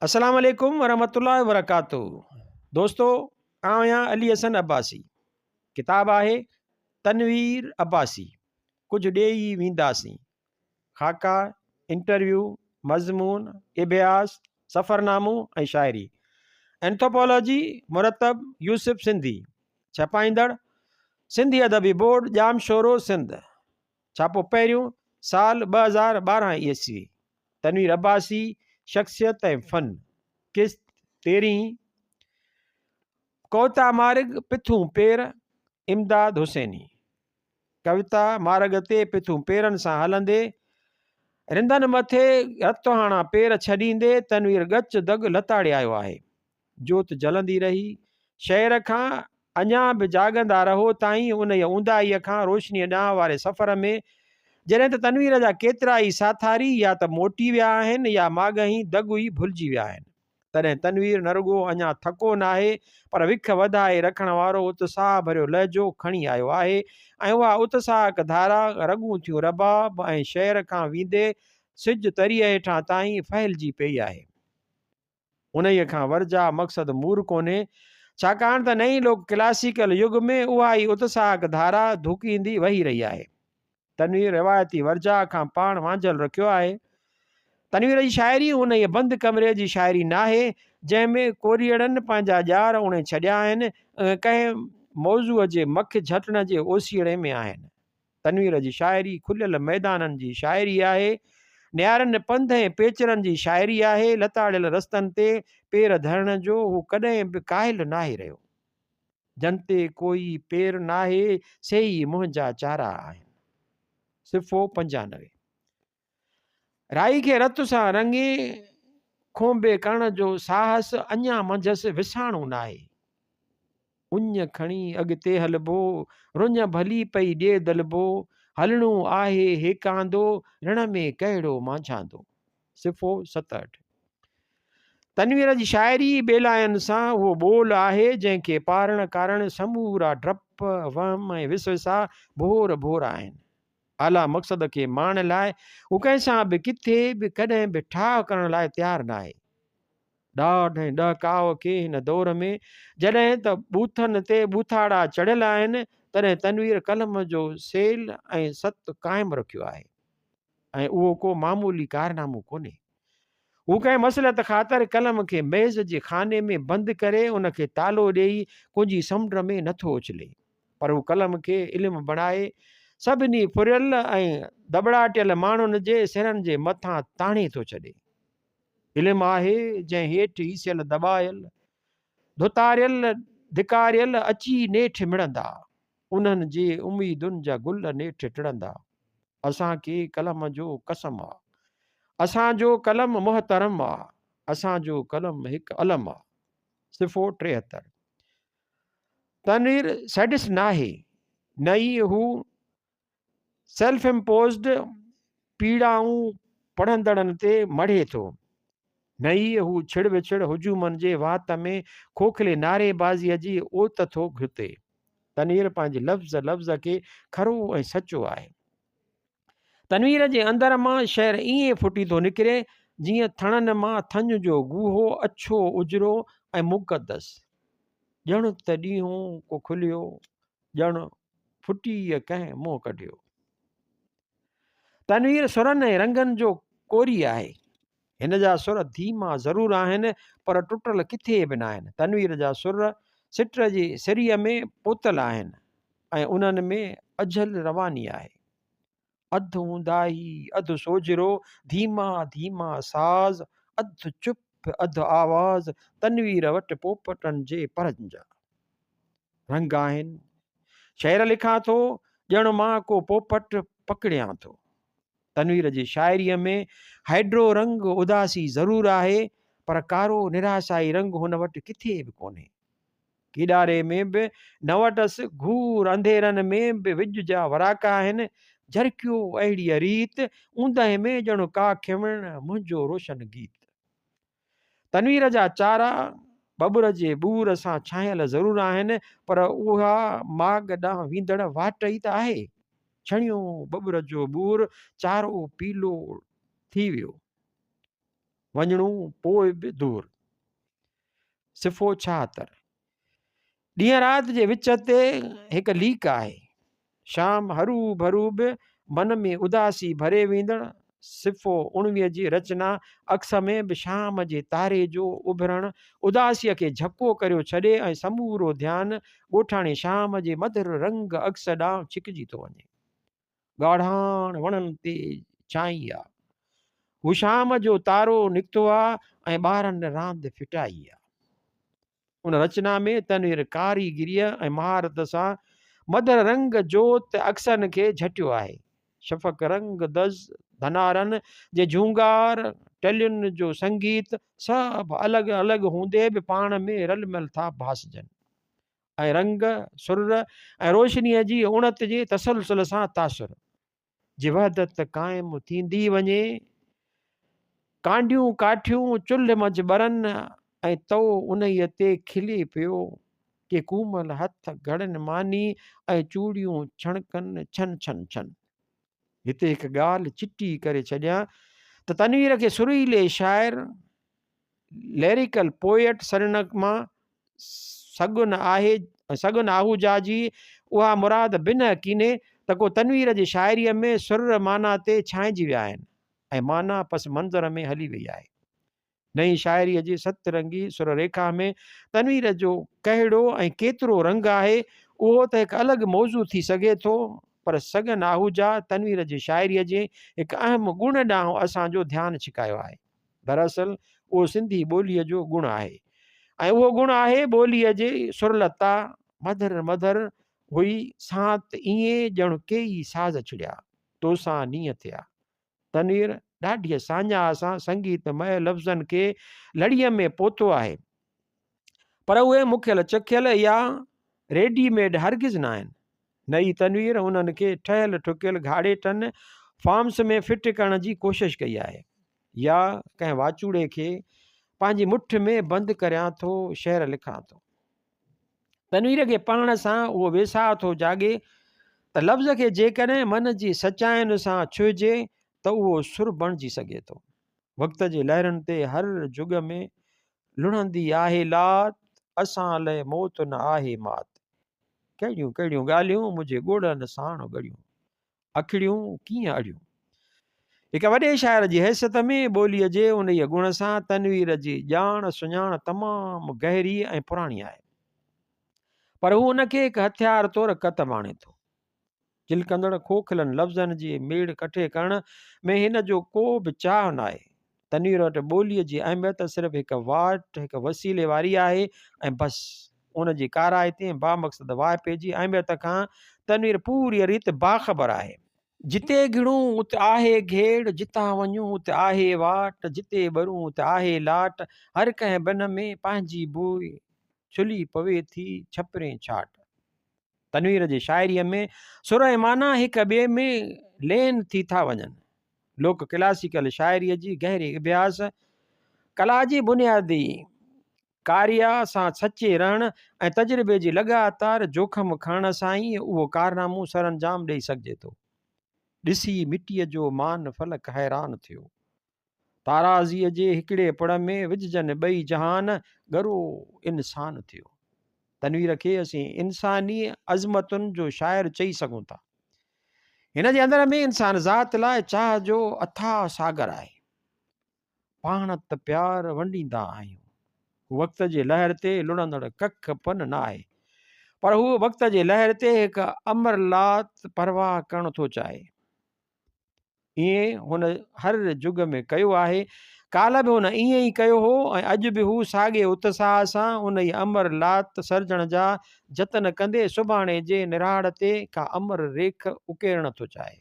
السلام عليڪم ورحمة الله وبرڪاته دوستو آئون آهيان علي حسن عباسي ڪتاب آهي تنوير عباسي ڪجهه ڏيئي وينداسين خاڪا انٽرويو مضمون اڀياس سفرنامو ۽ شاعري اينٿوپولوجي مرتب يوسف سنڌي ڇپائيندڙ سنڌي ادبي بورڊ ڄامشورو سنڌ ڇاپو پهريون سال 2012 عيسوي تنوير عباسي، شخصيت ۽ فن، قسط تيرهين، ڪوتا مارڳ پٿون پير، امداد حسيني. ڪويتا مارڳ تي پٿون پيرن سان هلندي، رندن مٿي رتوهاڻا پير ڇڏيندي تنوير ڳچ دڳ لتاڙي آيو آهي. جوت جلندي رهي. شعر کان اڃا به جاڳندا رهو تائين انهيء اونداهيء کان روشنيء ڏانهن واري سفر ۾ جڏهن ته تنوير جا ڪيترائي ساٿاري يا ته موٽي ويا آهن يا ماڳهين دڳ ئي ڀلجي ويا آهن، تڏهن تنوير نه رڳو اڃا ٿڪو ناهي پر وک وڌائي رکڻ وارو اتساهه ڀريو لهجو کڻي آيو آهي ۽ اها اتساهڪ ڌارا رڳون ٿيون رباب ۽ شعر کان ويندي سج تريء هيٺان تائين ڦهلجي پيئي آهي. انهيء کان ورجاء مقصد مور ڪونهي، ڇاڪاڻ ته نئين لوڪ ڪلاسيڪل يگ ۾ اها ئي اتساهڪ ڌارا ڌوڪيندي وهي رهي آهي. تنوير روايتي ورجاء کان پاڻ وانجهيل رکيو آهي. تنوير جي شاعري انهيء بند ڪمري جي شاعري ناهي، جنهن ۾ ڪوريئڙن پنهنجا ڄار اڻي ڇڏيا آهن ۽ ڪنهن موضوع جي مک جهٽڻ جي اوسيئڙي ۾ آهن. تنوير جي شاعري کليل ميدانن جي شاعري آهي، نيارن پنڌ ۽ پيچرن جي شاعري آهي، لتاڙيل رستن تي پير ڌرڻ جو هو ڪڏهن به قائل ناهي رهيو. جن تي ڪوئي پير ناهي، سي ئي منهنجا چارا آهن. صفحو 95. رائي کي رت سان رڱي کونبي ڪرڻ جو ساهس اڃا منجهس وساڻو ناهي. اڃ کڻي اڳتي هلبو، رڃ ڀلي پئي ڏي دلبو، هلڻو آهي هيڪاندو، رڻ ۾ ڪهڙو مانجهاندو. صفحو 67. تنوير جي شاعري ٻيلاين سان اهو ٻول آهي، جنهن کي پارڻ ڪارڻ سمورا ڊپ، وهم ۽ وسوسا ڀور ڀور آهن. اعليٰ مقصد کي ماڻڻ لاء هو ڪنهن سان به ڪٿي به ڪڏهن به ٺاهه ڪرڻ لاء تيار ناهي. ڏاڍ ۽ ڏهڪاء کي هن دور ۾ جڏهن ته ٻوٿن تي ٻوٿاڙا چڙهيل آهن، تڏهن تنوير قلم جو سيل ۽ ست قائم رکيو آهي ۽ اهو ڪو معمولي ڪارنامو ڪونهي. هو ڪنهن مصلحت خاطر قلم کي ميز جي خاني ۾ بند ڪري ان کي تالو ڏيئي ڪنجي سمنڊ ۾ نٿو اڇلي، پر هو قلم کي علم بڻائي سڀني ڦريل ۽ دٻڙاٽيل ماڻهن جي سرن جي مٿان تاڻي ٿو ڇڏي. علم آهي جنهن هيٺ هيسيل دٻايل، ڌتاريل، ڌڪاريل اچي نيٺ مڙندا، انهن جي اميدن جا گل نيٺ ٽڙندا. اسان کي قلم جو قسم آ. اسان جو قلم محترم آ. اسان جو قلم هڪ علم آ. صفحو 73. تنوير سيڊس ناهي، نه ئي هو سيلف امپوزڊ پيڙائون پڙهندڙن تي مڙهي ٿو. نه ئي هو ڇڙ وڇڙ هجومن جي وات ۾ کوکلي نعريبازيء جي اوت ٿو گهتي. تنوير پنهنجي لفظ لفظ کي کرو ۽ سچو آهي. تنوير جي اندر مان شعر ائين ڦٽي ٿو نڪري، جيئن ٿڻن مان ٿڃ جو گوهو اڇو اجرو ۽ مقدس. ڄڻ ته ڏينهون ڪو کليو، ڄڻ ڦٽيء ڪنهن منهن ڪڍيو. تنوير سرن ۽ رنگن جو ڪوري آهي. هن جا سر ڌيما ضرور آهن، پر ٽٽل ڪٿي به ناهن. تنوير جا سر سٽ جي سري ۾ پوتل آهن ۽ انهن ۾ اجهل رواني آهي. اڌ اونداهي، اڌ سوجهرو، ڌيما ڌيما ساز، اڌ چپ، اڌ آواز، تنوير وٽ پوپٽن جي پرن جا رنگ آهن. شعر لکان ٿو، ڄڻ مان ڪو پوپٽ پڪڙيان ٿو. تنوير جي شاعريء ۾ هائيڊرو رنگ اداسي ضرور آهي، پر ڪارو نراسائي رنگ هن وٽ ڪٿي به ڪونهي. ڪيڏاري ۾ به نه وٽس گهور انڌيرن ۾ به وڄ جا وراڪا آهن، جرڪيو اهڙيء ريت اوندهه ۾ ڄڻ ڪا کيوڻ منهنجو روشن گيت. تنوير جا چارا ٻٻر جي ٻور سان ڇانيل ضرور آهن، پر اها ماڳ ڏانهن ويندڙ واٽ ئي ته آهي. ڇڻيو ٻٻر جو ٻور چارو پيلو ٿي ويو. وڃڻو پوء به دور. صفحو 76. ڏينهن رات جي وچ تي هڪ ليڪ آهي. شام هرو ڀرو به من ۾ اداسي ڀري ويندڙ صفحو 19 جي رچنا عڪس ۾ به شام جي تاري جو اڀرڻ اداسيء کي جهڪو ڪريو ڇڏي ۽ سمورو ڌيان ڳوٺاڻي شام جي مڌر رنگ عڪس ڏانهن ڇڪجي ٿو وڃي. ڳاڙهاڻ وڻن تي ڇانئي آ. هو شام جو تارو نڪتو آ ۽ ٻارن راند ڦٽائي آ. ان رچنا ۾ تنوير ڪاريگريء ۽ مهارت سان مڌر رنگ جوت عڪسن کي جهٽيو آهي. شفق رنگ دز، ڌنارن جي جهونگار، ٽلين جو سنگيت سڀ الڳ الڳ هوندي به پاڻ ۾ رلمل ٿا ڀاسجن. ۽ رنگ، سر ۽ روشنيء جي اڻت جي تسلسل سان تاثر جي وحدت قائم ٿيندي وڃي. ڪانڊيون ڪاٺيون چلهه منجهه ٻرن ۽ تئو انهيء تي کلي پيو. ڪي ڪومل هٿ گهڙن ماني ۽ چوڙيون ڇڻڪن ڇن ڇن ڇن. هتي هڪ ڳالهه چٽي ڪري ڇڏيان ته تنوير کي سريلي شاعر، Lyrical Poet، سڏڻ مان سگهه نه آهي سگهه نه آهوجا جي اها مراد بنهه ڪينهي ته ڪو تنوير جي شاعريء ۾ سر معنيٰ تي ڇانئجي ويا آهن ۽ معنيٰ پس منظر ۾ هلي وئي آهي. نئين شاعريء جي ست رنگي سر ريکا ۾ تنوير جو ڪهڙو ۽ ڪيترو رنگ آهي اهو ته هڪ الڳ موضوع ٿي سگهي ٿو پر سگهن آهوجا تنوير جي شاعريء جي هڪ اهم گڻ ڏانهن اسان جو ڌيان ڇڪايو آهي. دراصل اهو سنڌي ٻوليء جو گڻ آهي ۽ اهو گڻ آهي ٻوليء جي سرلتا، مڌر مڌر هئي سانت ائين ڄڻ ڪيئي ساز ڇڙيا، توسان نينهن ٿيا. تنوير ڏاڍيء ساڃاهه سان سنگيت مئي لفظن کي لڙيء ۾ پوتو آهي، پر اهي مکيل چکيل يا ريڊي ميڊ هرگز ناهن. نه ئي تنوير انهن کي ٺهيل ٺڪيل گهاڙيٽن، Forms، ۾ fit ڪرڻ جي ڪوشش ڪئي آهي يا ڪنهن واچوڙي کي پنهنجي مٺ ۾ بند ڪريان ٿو شعر لکان ٿو. تنوير کي پڙهڻ سان اهو ويساهه ٿو جاڳي ته لفظ کي جيڪڏهن من جي سچاين سان ڇهجي ته اهو سر بڻجي سگهي ٿو. وقت جي لهرن تي هر جڳ ۾ لڙهندي آهي لات، اسان لئه موت نه آهي مات. ڪهڙيون ڪهڙيون ڳالهيون منهنجي ڳوڙهن ساڻ ڳڙيون، اکڙيون ڪيئن اڙيون. هڪ وڏي شاعر جي حيثيت ۾ ٻوليء جي انهيء گڻ سان تنوير جي ڄاڻ سڃاڻ تمام گهري ۽ پراڻي آهي. پر هو ان کي هڪ هٿيار طور ڪتب آڻي ٿو. چلڪندڙ کوکلن لفظن جي ميڙ ڪٺي ڪرڻ ۾ هن جو ڪو به چاهه ناهي. تنوير وٽ ٻوليء جي اهميت صرف هڪ واٽ، هڪ وسيلي واري آهي ۽ بس. ان جي ڪارائتي ۽ بامقصد واهپي جي اهميت کان تنوير پوريء ريت باخبر آهي. جتي گهڙون ات آهي گهيڙ، جتان وڃون ات آهي واٽ، جتي ٻرون ات آهي لاٽ، هر ڪنهن بن ۾ پنهنجي بوء، ڇلي پوي ٿي ڇپرين ڇاٽ. تنوير جي شاعريء ۾ سر ۽ معنيٰ هڪ ٻئي ۾ لين ٿي ٿا وڃن. لوڪ ڪلاسيڪل شاعريء جي گهري اڀياس، ڪلا جي بنيادي ڪاريا سان سچي رهڻ ۽ تجربي جي لڳاتار جوکم کڻڻ سان ئي اهو ڪارنامو سرانجام ڏئي سگهجي ٿو. ڏسي مٽيء جو مان فلڪ حيران ٿيو. تارازيء جي هڪڙي پڙ ۾ وجهجن ٻئي جهان، ڳرو انسان ٿيو. تنوير کي اسين انساني عظمتن جو شاعر چئي سگهون ٿا. هن جي اندر ۾ انسان ذات لاء چاهه جو اٿاهه ساگر آهي. پاڻ ته پيار ونڊيندا آهيون. هو وقت جي لهر تي لڙهندڙ ڪک پن نه آهي. پر هو وقت جي لهر تي هڪ امرلات پرواهه ڪرڻ ٿو چاهي. ائين هن هر جڳ ۾ ڪيو آهي. ڪالهه به هن ائين ئي ڪيو هو ۽ اڄ به هو ساڳئي اتساهه سان انهيء امر لات سرجڻ جا جتن ڪندي سڀاڻي جي نراڙ تي ڪا امر ريک اڪيرڻ ٿو چاهي.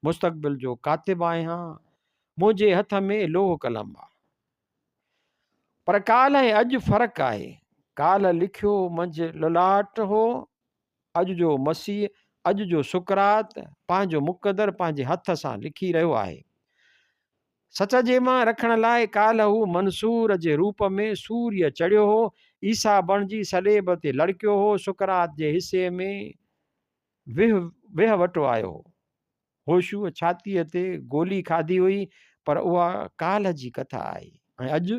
مستقبل جو ڪاتب آهيان، منهنجي هٿ ۾ لوح قلم آ. پر ڪالهه ۽ اڄ فرق آهي. ڪالهه لکيو منجهه للاٽ هو، اڄ جو مسيح، اڄ جو سقراط پنهنجو مقدر پنهنجي هٿ سان لکي رهيو آهي. سچ جي مان رکڻ لاء ڪالهه هو منصور جي روپ ۾ سوريء چڙهيو هو، عيسيٰ بڻجي صليب تي لڙڪيو هو، سقراط جي حصي ۾ وهه وٽو آيو هو. هوشوء ڇاتيء تي گولي کاڌي هئي، پر اها ڪالهه جي ڪٿا آهي ۽ اڄ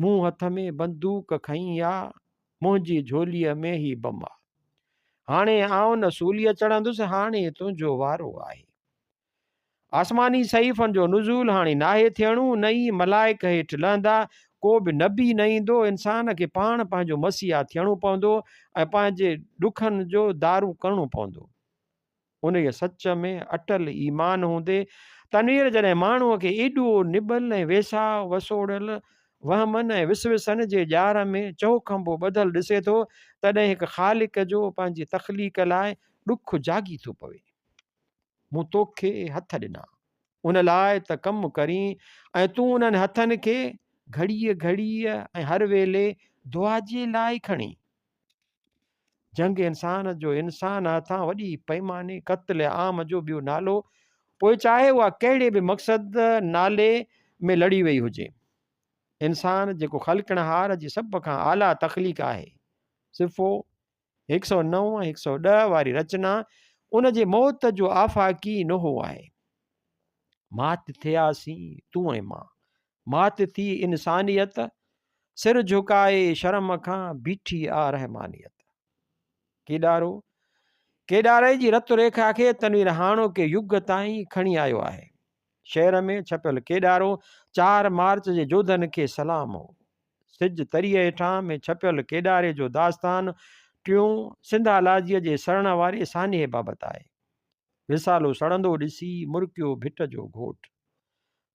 مون هٿ ۾ بندوق کنئي آ، منهنجي جهوليء ۾ هي بم آ. هاڻي آئون نه سوليء چڙهندس، هاڻي تنهنجو وارو آهي. آسماني صحيفن جو نزول هاڻي ناهي ٿيڻو، نه ئي ملائڪ هيٺ لهندا، ڪو به نبي نه ايندو، انسان کي پاڻ پنهنجو مسيحا ٿيڻو پوندو ۽ پنهنجي ڏکن جو دارون ڪرڻو پوندو. انهيء سچ ۾ اٽل ايمان هوندي تنوير جڏهن ماڻهوء کي ايڏو نٻل ۽ ويساهه وسوڙيل وهمن ۽ وسوسن جي ڄار ۾ چؤکنڀو ٻڌل ڏسي ٿو، تڏهن هڪ خالق جو پنهنجي تخليق لاء ڏک جاڳي ٿو پوي. مون توکي هٿ ڏنا، ان لاء ته ڪم ڪرين ۽ تون انهن هٿن کي گهڙيء گهڙيء ۽ هر ويلي دعا جي لاء کڻين. جنگ انسان جو انسان هٿان وڏي پئماني قتل عام جو ٻيو نالو، پوء چاهي اها ڪهڙي به مقصد نالي ۾ لڙي وئي هجي. انسان جيڪو خلقڻهار جي سڀ کان اعليٰ تخليق آهي، صفحو 109 ۽ 110 واري رچنا ان جي موت جو آفاقي نوحو آهي. مات ٿياسين تون ۽ مان، مات ٿي انسانيت، سر جهڪائي شرم کان بيٺي آ رحمانيت. ڪيڏارو، ڪيڏاري جي رت ريکا کي تنوير هاڻوڪي يگ تائين کڻي آيو آهي. شعر ۾ ڇپيل ڪيڏارو 4 مارچ جي جوڌن کي سلام هو. سج تريء هيٺان ۾ ڇپيل ڪيڏاري جو داستان ٽيون سنڌالاجيء جي سڙڻ واري سانحي بابت آهي. رسالو سڙندو ڏسي مرڪيو ڀٽ جو گهوٽ.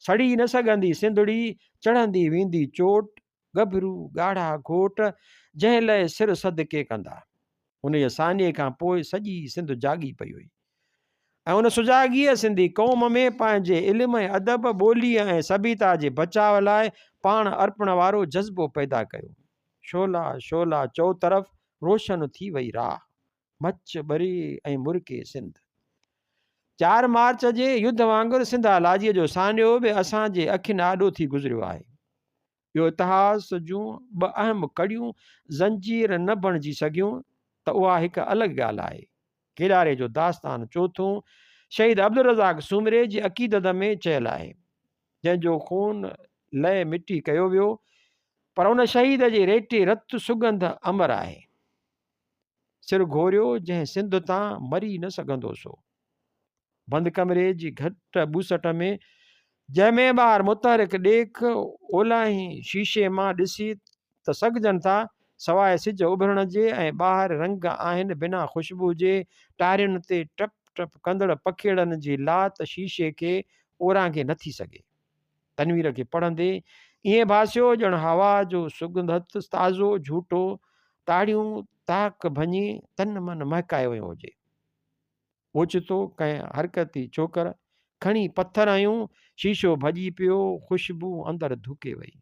سڙي نه سگهندي سنڌڙي، چڙهندي ويندي چوٽ، ڳڀرو ڳاڙها گهوٽ، جنهن لئه سر صدقي ڪندا. انهيء سانحي کان پوء سڄي سنڌ جاڳي پئي هئي ۽ ان سجاڳيء سنڌي قوم ۾ پنهنجي علم ۽ ادب، ٻوليء ۽ سڀيتا جي بچاء لاء پاڻ ارپڻ وارو جذبو پيدا ڪيو. شعلا شعلا چؤطرف روشن ٿي وئي راهه، مچ ٻري ۽ مرڪي سنڌ. 4 مارچ جي يڌ وانگر سنڌالاجيء جو سانحو به اسان جي اکين آڏو ٿي گذريو آهي. اهو اتهاس جون ٻه اهم ڪڙيون زنجير نه بڻجي سگهيون ته اها هڪ الڳ ڳالهه آهي. ڪيڏاري جو داستان چوٿون شهيد عبدالرزاق سومري جي عقيدت ۾ چيل آهي، جنهن جو خون لئه مٽي ڪيو ويو، پر ان شهيد جي ريٽي رت سڳنڌ امر آهي. سر گهوريو جنهن سنڌ تان مري نه سگهندو سو. بند ڪمري جي گهٽ ٻوسٽ ۾، جنهن ۾ ٻاهر متحرڪ ڏيک اولاهين شيشي مان ڏسي ته سگهجن ٿا، سواء سج اڀرڻ جي ۽ ٻاهر رنگ آهن بنا خوشبو جي، ٽارين تي ٽپ ٽپ ڪندڙ پکيئڙن جي لات شيشي کي اورانگهي نٿي سگهي. تنوير کي پڙهندي ائين ڀاسيو ڄڻ هوا جو سڳنڌت تازو جهوٽو تاڙيون تاڪ ڀڃي تن من مهڪائي ويو هجي. اوچتو ڪنهن حرڪتي ڇوڪر کڻي پٿر هنيو، شيشو ڀڄي پيو، خوشبو اندر ڌڪي وئي.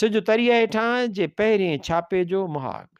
سج تريء هيٺان جي پهرين ڇاپي جو مهاڳ.